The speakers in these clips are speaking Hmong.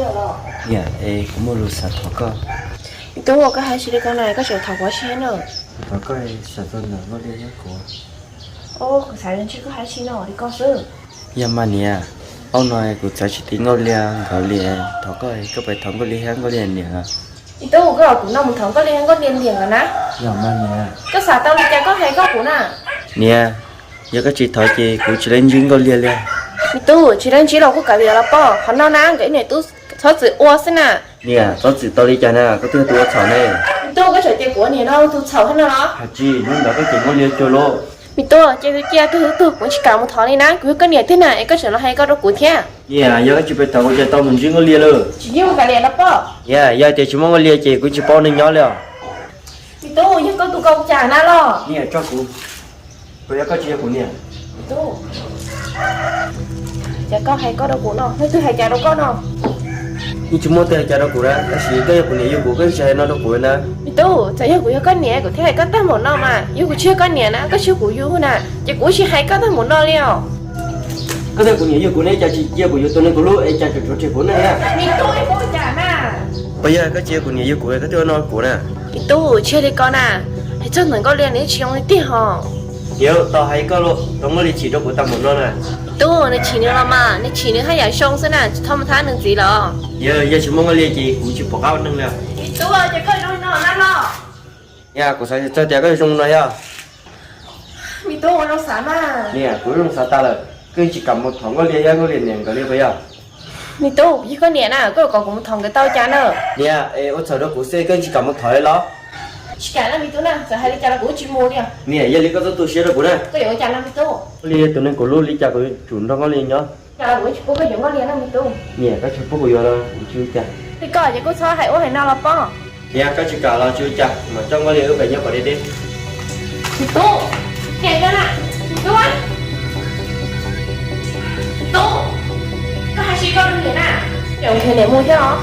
Niam, es kuv muaj lus xav thov koj. Me tub, koj hais tsis li ko na, koj tseem thov kuv tsis no. Thov koj xav tau ntawm Nkauj Liag thiab kuv. Kuv xav ntsib koj hais tsis no li ko xwb. Yog mas niam, hnub no kuv txav tsis tau Nkauj Liag nkawd li, thov koj, koj pab thov Nkauj Liag thiab Nkauj Liag niam. Me tub, koj los kuv no mus thov Nkauj Liag thiab Nkauj Liag niam nkawd na. Yog mas niam. Koj xav tau li cas koj hais koj kuv na. Niam, yog koj tsis thov ces kuv tsis tau ntsib Nkauj Liag li. Me tub, tsis tau ntsib los kuj kav liam los poj, qhov no na nkawd ib niam tub txhob txwm ua xwb na. Niam, txhob txwm tau li cas na, koj twb yog tus ua txhaum ne. Me tub, koj tseem tias kuv niam no tus txhaum thiab no los? Hais tsis, hnub ntawd koj ces Nkauj Liag cuag lawm. Me tub, cia kuv cia tus tus kuv tsis kam mus thov li na, kuv yog koj niam tiag na es koj tseem los hais koj rau kuv thiab. Niam, yog koj tsis pab thov kuv ces tau mus ntsib Nkauj Liag lawm. Tsis yeej kav liam los poj. Niam, yog tias tsis muaj Nkauj Liag ces kuv tsis paub neeg nyob li os. Me tub, yog koj tus koj ua cas na los? Niam, tso kuv. Puas yog koj tsis yog kuv niam? Me tub, cas koj hais koj rau kuv no, leej twg hais cas rau koj no? Yeej tsis muaj leej twg hais cas rau kuv na, tab sis koj yog kuv niam yug kuv, koj tsis hais no rau kuv na. Me tub, txawm yog kuv yog koj niam kuv thiaj hais koj tag npaum no mas, yog kuv tsis yog koj niam na, koj tsis yog kuv yug na, ces kuv tsis hais koj tag npaum no li os. Koj twb yog kuv niam yug kuv ne, cas tsis cia kuv yuav tus neeg kuv hlub es cas tseem tshuav tseg kuv ne? Me tub, ib puas cas na? Puas yog koj tsis yog kuv niam yug kuv, koj twb ua no kuv na? Me tub, tsis yog li ko na, hais txog ntawm Nkauj Liag nws tsis zoo li tiag hos. Niam, tau hais koj los, tau Nkauj Liag chim rau kuv tag npaum no na. Me tub, nws chim nws los mas, nws chim nws haj yam zoo xwb na, tsis txhob mus thab nws ntxiv los. Yog, yog tsis muaj Nkauj Liag ces kuv tsis pom qab ua neeg li. Me tub, ces koj zoo no na los? Yog, kuv xav txog tias koj zoo no yog. Me tub, ua zoo xav mas. Niam, kuv zoo xav tas lawm, koj tsis kam mus thov Nkauj Liag thiab Nkauj Liag niam nkawd li puas yog? Me tub, yog koj niam na, koj yuav kom kuv mus thov nkawd tau cas na? Niam, es ua txhaum rau kuv xwb koj tsis kam mus thov los? Tsis kam na me tub na, txawm hais li cas los kuv tsis mus li. Niam, yog li koj txhob tu siab rau kuv na. Koj yuav ua cas no me tub? Nkauj Liag yog tus neeg kuv hlub, li cas kuv yuav tsum nrog Nkauj Liag nyob. Cas los kuv tsis pub koj yuav Nkauj Liag na me tub. Niam, koj tsis pub kuv yuav los kuv tsis ua cas. Li koj ces kuj txhob hais ua hais no los poj. Niam, koj tsis kam los tsis ua cas, mam coj Nkauj Liag wb pem nyob kom deb deb. Me tub, niam, me tub, me tub, koj hais tsis koj niam na, niam mus thiab os.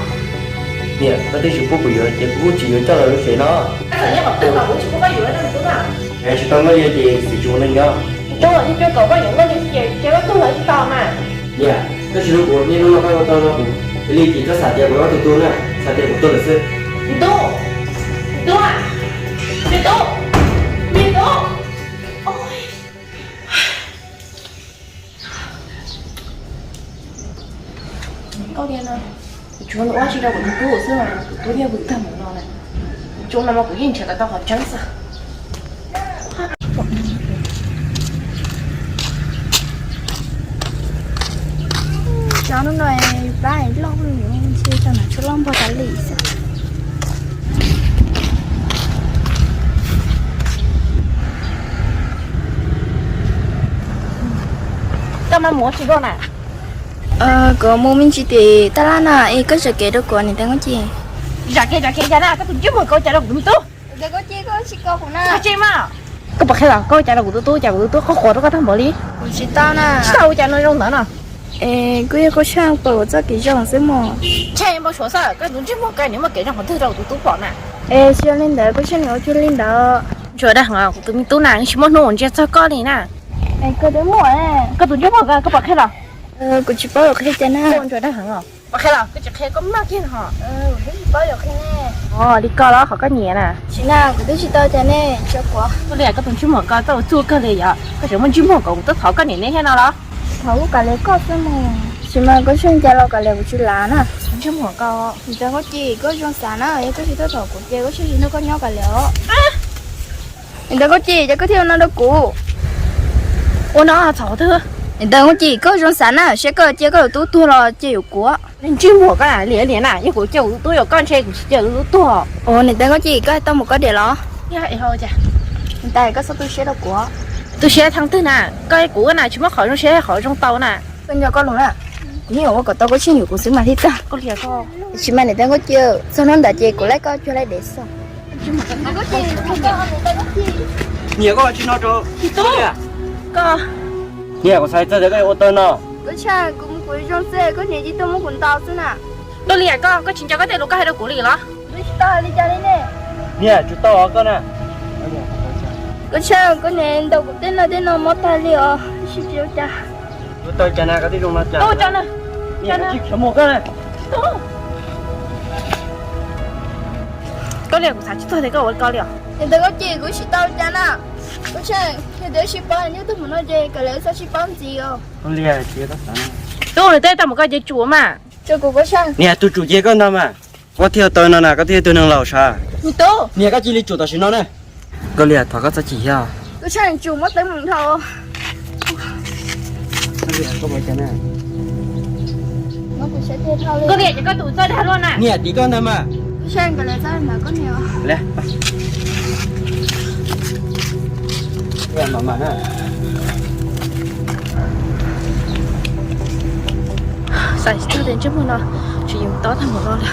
Niam, koj twb tsis pub kuv yuav ces kuv kuj tsis yuav coj los lub tsev no. Koj txawm nyob qhov twg los kuv tsis pub koj yuav na me tub na. Hais tsis tau Nkauj Liag ces xwm tsis ua neeg nyob. Me tub, yog cuaj kaum koj yuav Nkauj Liag ces koj tuag los yeej tau mas. Niam, koj tsis hlub kuv, niaj hnub no koj ua tau no kuv, li ces koj xav tias kuv yog koj tus tub na, xav tias kuv tuag lawm xwb. Me tub, me tub, me tub, me tub. Nkauj Liag no, kuv tsuav nws ua tsis rau kuv tus tub xwb, kuv tus tub yeej vwm tag mus no na. Tsoom no mas kuv yeej nrhiav kom tau qhov tseeb xwb. Cov hnub no plab loj ntshe tau nam tshuaj loj npog tas li xwb. Koj mas mus ua tsis dua na. Kuv mus me ntsis tim tab laj na, es koj zam kev rau kuv niam tais Nkauj Ci. Zam kev zam kev cas na, koj tus ntsej muag koj ua cas rau kuv tus me tub? Niam tais Nkauj Ci, koj tsis koj kuv na. Koj tsis mas, koj puas qhia los koj ua cas rau kuv tus tub, cas kuv tus tub qhuav qhuav rau koj tag npaum li? Kuv tsis tau na. Tsis tau ua cas no zoo ntawd no. Es kuj yog koj saj pom kuv txoj kev zoo xwb mog. Ntshai npau suav xwb, koj tus ntsej muag koj nws muaj kev zoo qhov twg rau kuv tus tub pom na. Es tsis yog li ntawd, koj saj nws ua cuag li ntawd. Ntsuav dag heev, kuv tus me tub na, tsis muaj hnub uas ntsia txog koj li na. Es koj twb muaj, koj tus ntsej muag koj, koj puas qhia los? Kuv tsis paub yuav qhia cas na. Ntsuav dag heev os, puas qhia los? Koj tsis qhia koj maj kiag no. Kuv twb tsis paub yuav qhia ne. Os, li koj los qhov koj nyiam na. Tsis na, kuv twb tsis tau cas ne, tso kuv. Koj li koj tus ntsej muag koj txawj ua txuj kawg li yom, koj tseem muaj ntsej muag kom kuv tuaj thov koj niam ne thiab no los? Thov kuj kav liam koj xwb mog. Tsis mas koj saj cas los kav liam kuv tsis lav na. Ntsej muag koj. Niam tais Nkauj Ci, koj zoo xav na, yog koj tsis tuaj thov kuv ces koj saj sim nrog koj nyob kav liam os. Niam tais Nkauj Ci, cas koj thiaj ua no rau kuv? Ua no txhaum twg? Niam tais Nkauj Ci, koj zoo xav na, saib koj cia koj tus tub tuag los cia yuav kuv. Ntsej muag koj liam liam na, yog kuv cia kuv tus tub yuav koj ntshe kuv tsis cia kuv tus tub tuag. Ua niam tais Nkauj Ci, koj tau mus koj diam los? Niam tais, koj txhob tu siab rau kuv. Tu siab thaum twg na, koj kuv na tsis muaj qhov zoo siab qhov zoo tau na. Koj nco koj lus na, kuv yeej yuav ua kom tau koj tsheej yuav kuv xwb mas thiaj tag. Koj liam koj. Tsis mas niam tais Nkauj Ci, txog hnub ntawd ces kuv laij koj cuag laij dev xwb. Niam koj tsis no rau. Niam, kuv xav txog tias koj yuav ua tau no. Koj tshaj, kuv mus kuv zoo xwb, koj niam tsis tuaj muab kuv ntaus xwb na. Koj liam koj, koj tsis nco koj tej lus koj hais rau kuv li los? Kuv twb tsis tau hais li cas li ne. Niam, tsuas tau koj na. Koj tshaj, koj niam ntaus kuv tej no tej no mob tag li os, tsis tsis ua cas. Tsuas tau cas na, koj twb zoo no cas. Niam, koj tsis khiav mus koj na. Koj li kuv xav tsis txog tias koj ua li ko li os. Niam tais Nkauj Ci, kuv tsis tau li cas na. Koj Tsheej, yog tias wb sib paub nyob twb mus no ces kawg li wb txhob sib paub ntxiv os. Koj li tias koj xav, tub, nws tej tau mus koj ces tsum mas. Tso kuv Koj Tsheej. Niam, tus tsum ces koj ntag mas. Koj thiaj tau no na, koj thiaj tus neeg laus sav. Niam, koj cia li tsum tam sim no na. Koj li thov koj txhob chim thiab. Koj Tsheej, tsum muab teeb meem dhau. Koj li ces koj tus txawj dag luaj na. Niam, tim koj ntag mas. Koj Tsheej, koj li txawj ntawm koj niam. Li. Xav tsis txog tias ntsej muag no tsis yeej tob tag npaum no li.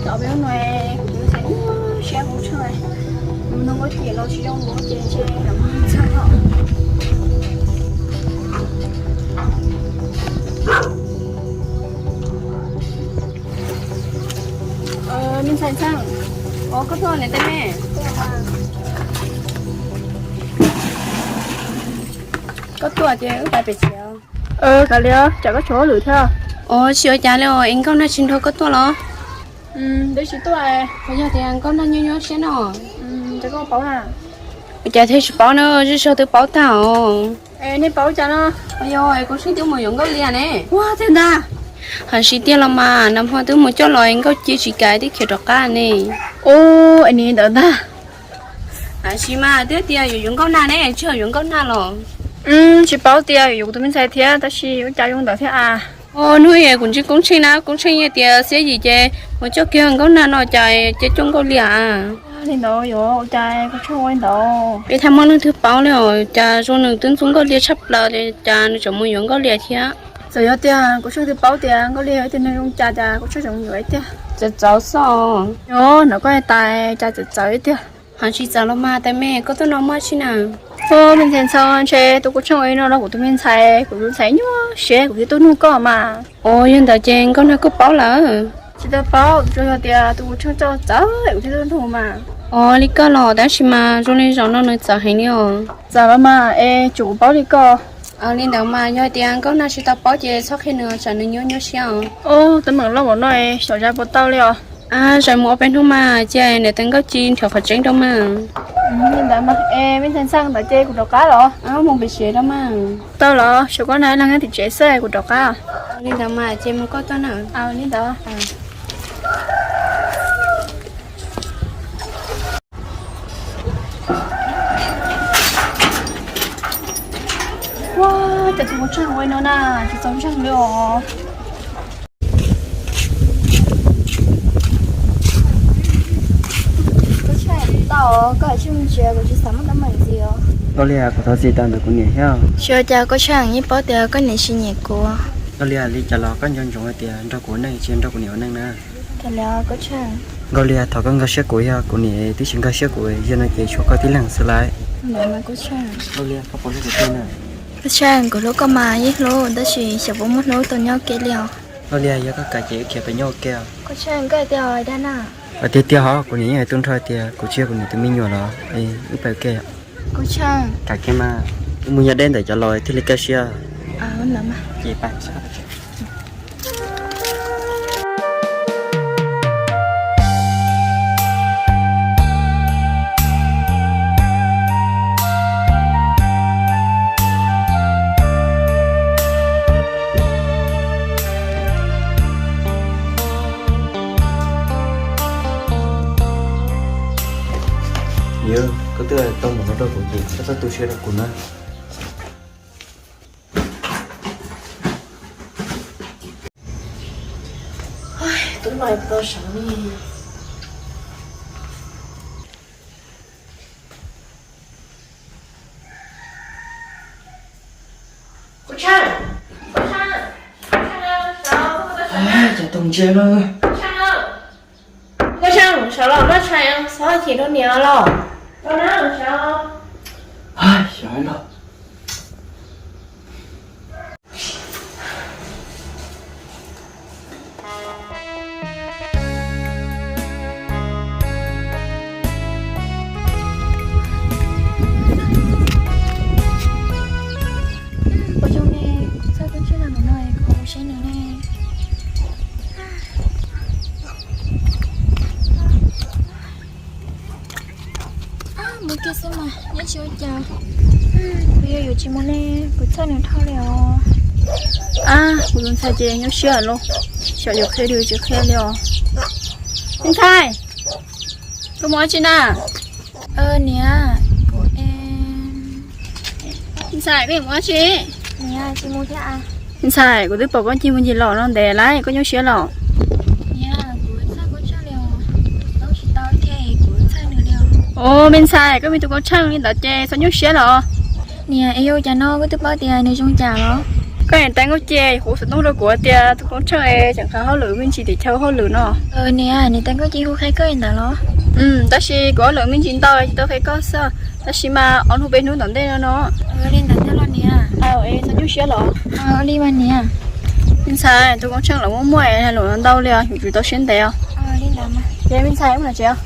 Cov peb hnub no kuv xav nyuaj siab kuv tshaj, mus nug Nkauj Ci los tsis zoo, ces ntshe mus txog. Me ntxhais Ntxhee, koj tuaj ne tej me. Koj tuaj ces wb pais pem tsev. Kav liam, cas koj tshuav hauj lwm thiab? Ua tsis ua cas li os, es Nkauj Nag tsis nrog koj tuaj los? Twb tsis tuaj. Yog tias Nkauj Nag nyuaj nyuaj siab no, ces koj paub na. Ua cas thiaj tsis paub na, zej zog twb paub tag os. Nej paub cas no? Yog Koob Tsheej twb mus yuav Nkauj Liag ne. Ua tiag ntag. Hais tsis tiag los mas, nag hmo twb mus coj los Nkauj Ci tsis kam twb khiav rov qab ne. Ua, es nim ntawd ntag. Hais tsis mas twb tias yuav yuav Nkauj Nag ne, tsis yog yuav Nkauj Nag los? Tsis paub tias yuav kuv tus me ntxhais thiab, tab sis ua cas zoo ntawd thiab a. Hnub kuv ntsib Koob Tsheej na, Koob Tsheej tias xiab yim ces mus coj kiag Nkauj Nag no cas ces coj Nkauj Liag. Li ntawd yuav ua cas Koob Tsheej ua li ntawd? Peb thaj muaj leej twg paub li os, cas zoo nws twb ntxub Nkauj Liag tshaj plaws, cas nws tseem mus yuav Nkauj Liag thiab. Txawm yog tias Koob Tsheej twb paub tias Nkauj Liag yog ib tug neeg zoo cas, cas Koob Tsheej tseem mus yuav ib tiag. Txawv txawv xwb. Yog no koj tais cas txawv txawv ib tiag. Hais tsis txawv los mas, tais me koj tuaj no muaj dab tsi na? Ua, me ntxhais Ntxhee, ntshe tus Koob Tsheej ua li no rau kuv tus me ntxhais, kuv tus ntxhais nyuaj siab kuv thiaj tuaj nug koj mas. Ua, yog ntawd ces Nkauj Nag kuj paub lawm? Tsis tau paub, tsuas yog tias tus Koob Tsheej coj txawv kuv thiaj tuaj nug mas. Ua, li koj los, tab sis mas zoo li zaum no nws txawv heev li os. Txawv los mas, es tsum kuv paub li koj. Li ntawd mas yog tias Nkauj Nag tsis tau paub ces txhob qhia nws, tsam nws nyuaj nyuaj siab os. Ua, teeb meem loj npaum no xyov zais puas tau li os. Zais mus ob peb hnub mas, cia niam tais Nkauj Ci nrhiav qhov tseeb rau mas. Li ntawd mas, es me ntxhais Ntxhee, ntawd ces kuv rov qab los? Mus pem tsev rau mas. Tau los, xyov koj na, ib leeg nyob tim tsev xwb, kuv rov qab. Li ntawd mas ces mus koj tuaj na. Li ntawd. Ua, cas tus Koob Tsheej ua li no na, tsis txaus ntseeg li os. Koob Tsheej, tau, koj hais tsis mus tsev, kuv tsis xav muaj teeb meem ntxiv os. Koj li, kuv thov txim tau ntawm kuv niam thiab. Tsis ua cas Koob Tsheej, yeej paub tias koj niam tsis nyiam kuv. Koj li, li cas los koj nco ntsoov hais tias nrog kuv ua neej tsis nrog kuv niam ua neej na. Koj li, Koob Tsheej. Nkauj Liag, thov koj nkag siab kuv, yog kuv niam twb tsis nkag siab kuv, yog no ces tshuav koj tib leeg xwb lauj. Nkauj Liag, koj puas hlub kuv thiab na? Koob Tsheej, kuv hlub koj mas yeej hlub, tab sis xyov puas muaj hlub tau nyob ua ke li os. Nkauj Liag, yog koj kam ces wb khiav pem nyob ua ke. Koob Tsheej, koj hais tiag os, dag na? Tiag tiag hos, kuv niam yeej hais tuaj nrog tias kuv tsis yog kuv niam tus me nyuam los, wb pem ua ke. Koob Tsheej, kam kiag mas, wb mus nyob deb ntawm cov laus thiaj li kaj siab. Ces pab Yog koj twb tau mus no rau kuv ces koj txhob tu siab rau kuv na. Tub no tau sawv li. Koob Tsheej, Koob Tsheej, Koob Tsheej, sawv, Koob Tsheej, sawv. Cov tus ntsia na. Koob Tsheej, Koob Tsheej, sawv los noj tshais, xav chim rau niam los. Los na, sawv. Xyov los. Ua zoo ne, txhob tub siab ntawm no, kuv ua siab nws ne. Tsis ua cas, kuv yuav yuav tsis mus ne, kuv txhawj nws dhau li os. Ab, kuv tus ntxhais ces nyuaj siab lawm, xyov yuav qhia li tsis qhia li os. Me ntxhais, koj mus dab tsi na? Niam, kuv, me ntxhais, koj yuav mus dab tsi? Niam, tsis mus thiab. Me ntxhais, kuv twb pom koj ncig mus ncig los no ntev lawm, koj nyuaj siab los? Niam, kuv txhawj Koob Tsheej li os, tau tsis tau thiab kuv txhawj nws li os. Os, me ntxhais, koj me tus Koob Tsheej li ntawd ces txhob nyuaj siab los. Niam, es yog cas no koj twb paub tias nws zoo cas los? Koj niam tais Nkauj Cia kuv xov tooj rau kuv tias tus Koob Tsheej es tseem qhia hauj lwm me ntsis tim chaw hauj lwm no. Niam, niam tais Nkauj Cia hu qhia koj li ntawd los? Tab sis kuv hauj lwm me ntsis ntau tsis tau qhia koj xwb, tab sis mas ob hnub peb hnub tom ntej no no. Li ntawd thiab los niam? Aw, es txhob nyuaj siab los. Li mas niam. Me ntxhais, tus Koob Tsheej los muaj muaj es hais lus ntau li os, yuav tsum tau siab ntev os. Li ntawd mas. Ces me ntxhais, mus tsev os.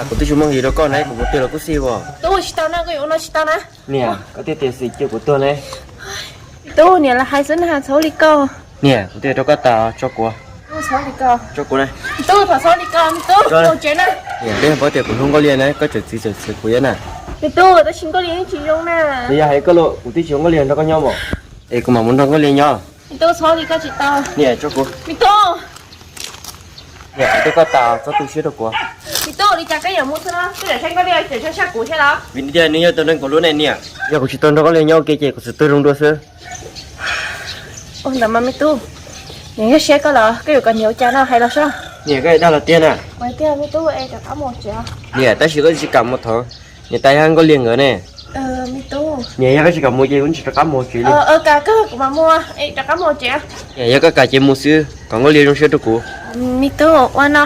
Kuv twb tsis muaj nqis rau koj na, kuv mus twg los kuj xij os. Tub, tsis tau na, koj yuav ua no tsis tau na. Niam, koj twb tias xwm cia kuv tuag ne. Tub, niam lam hais xwb na, txhob li koj. Niam, kuv twb rau koj tas, tso kuv. Txhob li koj. Tso kuv na. Tub, thov txhob li koj, tub, mus tsev na. Niam, twb paub tias kuv hlub Nkauj Lia na, koj tseem txiv tseem txwv kuv thiab na. Me tub, tab sis Nkauj Lia yeej tsis zoo na. Twb yog hais koj los kuv twb tsis yuav Nkauj Lia nrog koj nyob mas. Es kuv mam mus nrog Nkauj Lia nyob. Me tub, txhob li koj tsis tau. Niam, tso kuv. Me tub. Niam, kuv twb koj tas, txhob tu siab rau kuv. Me tub, li cas koj yuav mus xwb no, koj yuav saib Nkauj Lia tseem tshaj kuv thiab los? Vim tias nws yog tus neeg kuv hlub ne niam. Yog kuv tsis tau nrog Nkauj Lia nyob ua ke ces kuv txwv tuag zoo dua xwb. Ua ntawd mas me tub, niam nyuaj siab koj los koj yuav kom niam ua cas no hais los soj. Niam, koj dag los tiag na. Ua tiag me tub, es rov qab mus tsev. Niam, tab sis koj tsis kam mus thov niam tais thiab Nkauj Lia nkawd ne. Me tub. Niam, yog koj tsis kam mus ces kuv tsis rov qab mus tsev li. Kam kawg, kuv mam mus, es rov qab mus tsev. Niam, yog koj kam ces mus xwb, kom Nkauj Lia zoo siab rau kuv. Me tub, ua no,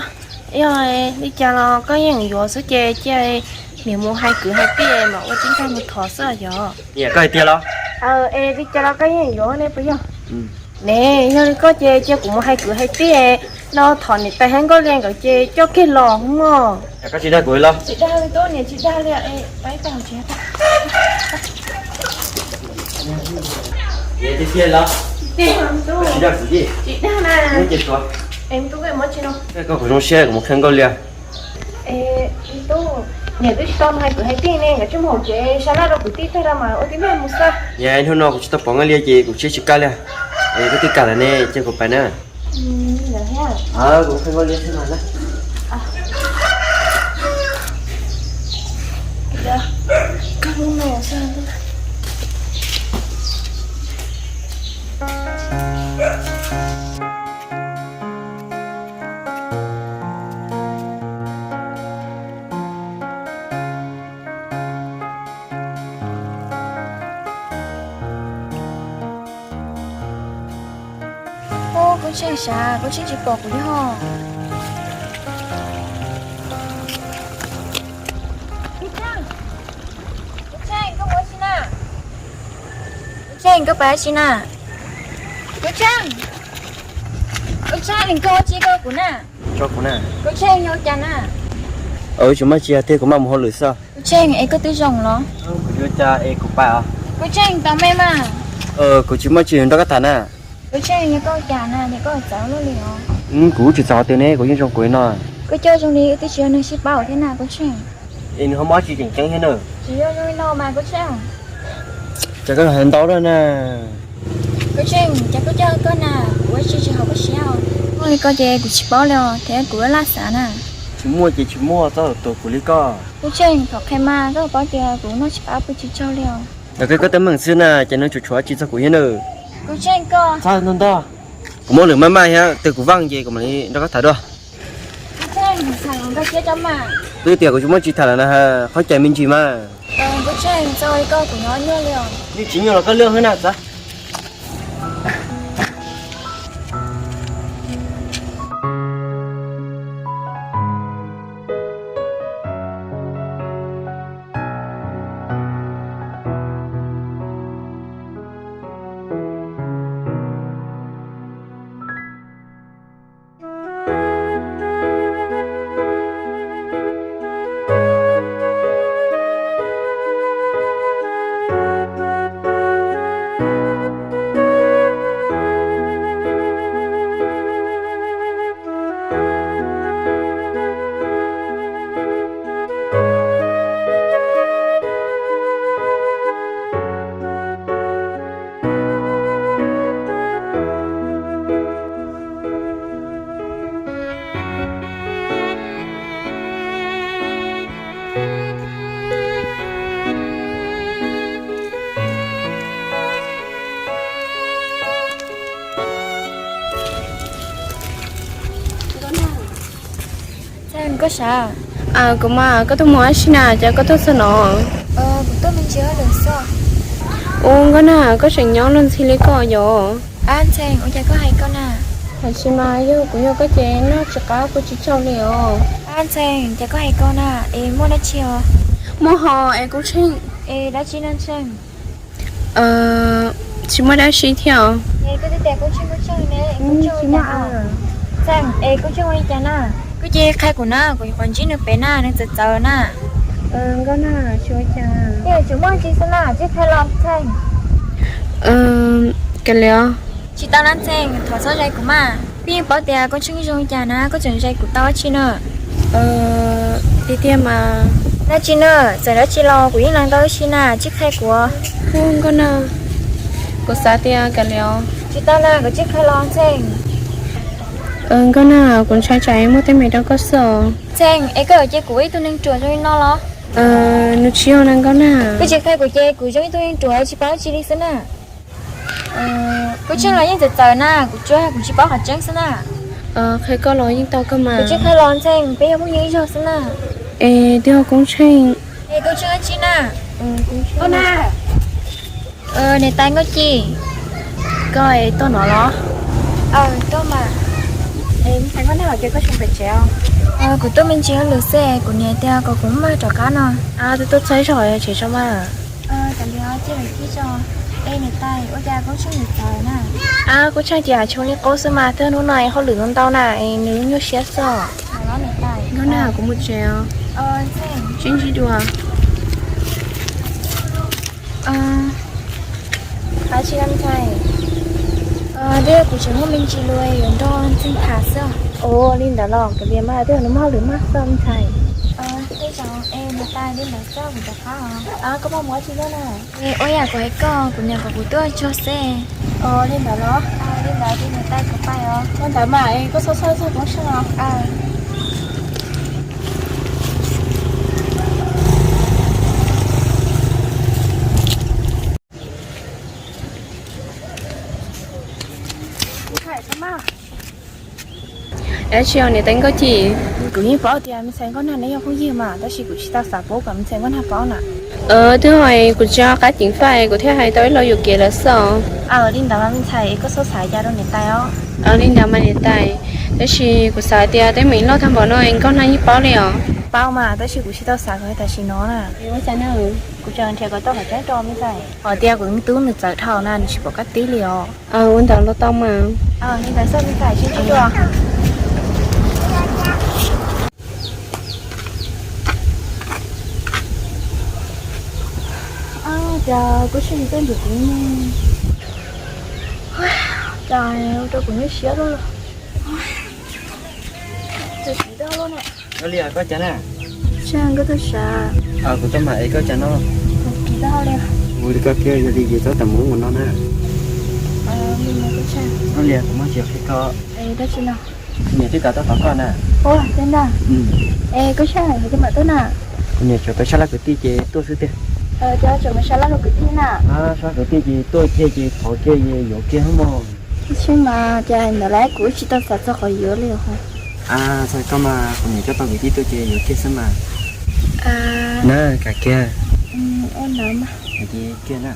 yog li cas los koj yeej yuav xwb ces cia niam mus hais kwv hais tij mam ua tib tag mus thov xwb yog. Niam, koj hais tiag los? Es li cas los koj yeej yuav ne puas yog? Ne, yog li koj ces cia kuv mus hais kwv hais tij no thov niam tais thiab Nkauj Lia nkawd ces coj kiag los mog. Koj tsis dag kuv los? Tsis dag li tub, niam tsis dag li. Tsis dag na. Koj kuv zoo siab kuv mus qhia Nkauj Lia. Tub, niam twb tsis tau mus hais kwv hais tij ne, nkawd tseem mus hauv tsev sab laj rau kwv tij tag rau mas ua tib neeg mus xwb. Niam, hnub no kuv tsis tau pom Nkauj Lia ces kuv siab tsis kaj li. Es koj twb kam lawm ne, cia kuv pais na. Kuv qhia Nkauj Lia xwb mas na. Koob Tsheej sav, Koob Tsheej tsis pom kuv li ho. Koob Tsheej, Koob Tsheej, koj mus dab tsi na? Koob Tsheej, koj pais dab tsi na? Koob Tsheej, Koob Tsheej, koj ua tsi rau kuv na? Tso kuv na. Koob Tsheej, yog cas na? Tsis muaj tsi, tiag kuv maj mus hauj lwm xwb. Koob Tsheej, es koj twb zoo los? Kuv yuav cas es kuv pais os. Koob Tsheej, tos me mas. Kuv tsis muaj tsis nrog koj tham na. Koob Tsheej, yog koj cas na, niam koj txawv luaj li os. Kuv tsis txawv twg ne, kuv yeej zoo kuv li no. Koj coj zoo li twb tsis yog neeg sib paub thiab na Koob Tsheej. Es nws ho muaj dab tsi tseem ceeb thiab na? Tsis yog zoo li no mas Koob Tsheej. Cas koj hais ntau lawm na. Koob Tsheej, cas koj coj koj na, kuv ua tsis tsis haum koj siab os. Muaj li koj ces kuv tsis paub li os, thiab kuv laj laj xav na. Tsis muaj ces tsis muaj, txhob tuav kuv li koj. Koob Tsheej, thov qhia mas, koj paub tias kuv noj tsis qab pw tsis tsaug li os. Thaum koj teeb meem xwb na, ces nws tsuas tshuav tsis txog kuv thiab na. Koob Tsheej, koj txhob ntog ntog. Kuv muaj lwm maj maj thiab, twg kuv vaj ces kuv mam li nrog koj tham dua. Koob Tsheej, tham nkauj siab tso mas. Twb tias kuv tsis muaj tsis tham lawm na, qhov cai me ntsis mas. Koob Tsheej, txog li koj kuv nyob nyuaj li os. Yeej tsis nyuaj los koj lwj xwb na xav. Koj sav? Kuv mas, koj tuaj mus ua dab tsi na, cas koj tuaj txog no? Kuv tuaj me ntsis hauj lwm xwb. Ua Nkauj Nag, koj tseem nyob luag ntxhi li koj yom? Ntxhee, ua cas koj hais koj na? Tiam sis mas yog kuv yog koj ces noj tsis qab kua tsis tsaug li os. Ntxhee, cas koj hais koj na? Es muaj dab tsi os? Muaj hos es Koob Tsheej. Es dab tsi no Ntxhee? Tsis muaj dab tsi thiab os. Koj twb tias Koob Tsheej, Koob Tsheej ne, Koob Tsheej ua li cas na? Koj cia li qhia kuv na, kuv yuav ntsib nws pem na, nws txawv txawv na. Nkauj Nag, tsis ua cas. Tsis muaj dab tsi xwb na, cia li qhia los Ntxhee. Kav liam. Tsis tau na Ntxhee, thov txhob zais kuv mas. Koj yeej paub tias Koob Tsheej zoo li cas na, koj tseem zais kuv tau dab tsi na? Tiag tiag mas. Dab tsi na? Txawm dab tsi los kuv yeej lees tau ib si na, cia li qhia kuv. Nkauj Nag, kuv xav tias kav liam. Tsis tau na, kuv cia li qhia los Ntxhee. Nkauj Nag, kuv ntshai tsam muaj teeb meem rau koj xwb os. Ntxhee, es koj yuav cia kuv ua ib tug neeg ruam zoo li no los? Nws tsis yog na Nkauj Nag. Koj tsis qhia kuv ces kuv zoo ib tug neeg ruam tsis paub dab tsi li xwb na. Koob Tsheej los yeej txawv txawv na, kuv tsuas kuv tsis paub qhov tseeb xwb na. Qhia koj los yeej tau kawg mas. Kuv cia li qhia los Ntxhee, peb yog phooj ywg ib zaug xwb na. Es twb yog Koob Tsheej. Es Koob Tsheej dab tsi na? Niam tais Nkauj Ci, koj tuaj no los? Tuaj mas. Es me ntxhais Nkauj Nag, koj tseem pem tsev os? Kuv tuaj me ntsis hauj lwm xwb, kuv niam tias kom kuv maj rov qab no. Twb tuaj txog ib zaug tsev tso mas. Kav liam, cia lawv cia tso. Es niam tais, ua cas Koob Tsheej yuav txawv na? Koob Tsheej ces hais tshua li qub xwb mas, twb hnub no hauj lwm ntau ntau na, es nws nyuaj siab xwb. Nkauj Nag, kuv mus tsev os. Sib ntsib dua. Ab, tsis ntxhais, twb yog kuv tseem muaj me ntsis lus yuav nrog Ntxhee tham xwb. Ua li ntawd los kav liam mas, twb yog nws muaj hauj lwm maj xwb ntxhais. Tej zaum es niam tais, li ntawd xwb kuv rov qab os. Koj maj mus ua dab tsi thiab na? Ua yam kuv hais koj, kuv niam kom kuv tuaj txog xwb. Li ntawd los? Li ntawd ces niam tais, kuv pais os. Ua ntawd mas, es koj txhob txhawj txog Koob Tsheej os. Dab tsi os niam tais Nkauj Ci? Kuv yeej paub tias me ntxhais Nkauj Nag neb yog phooj ywg mas, tab sis kuv tsis tau xav pub kom me ntxhais Nkauj Nag paub na. Twb yog kuv tsis nco qab ceev faj, kuv thiaj hais tau ib lo yuam kev lawm xwb. Li ntawd mas me ntxhais, koj txhob xav cas rau niam tais os. Li ntawd mas niam tais, tab sis kuv xav tias teeb meem loj tag npaum no es Nkauj Nag yeej paub li os. Paub mas, tab sis kuv tsis tau xav kom tam sim no na. Ua cas na? Kuv tseem nrhiav kom tau qhov tseeb rau me ntxhais. Hos tias kuv tub nws txawv dhau na, nws tsis pom qab tib li os. Ua ntawd los tau mas. Li ntawd xwb me ntxhais, sib ntsib dua. Cas Koob Tsheej tuaj nrhiav kuv ne? Cas ua rau kuv nyuaj siab luaj. Tus txiv tau na. Ua li koj cas na? Tsheej, koj tuaj sav? Kuv tuaj mas, es koj cas no? Ua li koj kiag, yog li ces txhob tau mus ua no na. Ua li kuv muaj tsis qhia koj. Dab tsi no? Kuv niam twb kam tuaj tos koj na. Ua li ntawd. Es koj saib, kuv twb mam tuaj na. Kuv niam tseem pais sab laj kwv tij ces tuaj xwb tiag. Tseem pais sab laj kwv tij na. Sab laj kwv tij ces tuaj kiag ces thov kiag yuav kiag mog. Tsis mas, cas ntawd lawm kuv tsis tau xav txog qhov yuav li os. Txog koj mas, kuv niam coj tau kwv tij tuaj ces yuav kiag xwb mas. Na, kam kiag. Ua ntawd mas. Kiag na.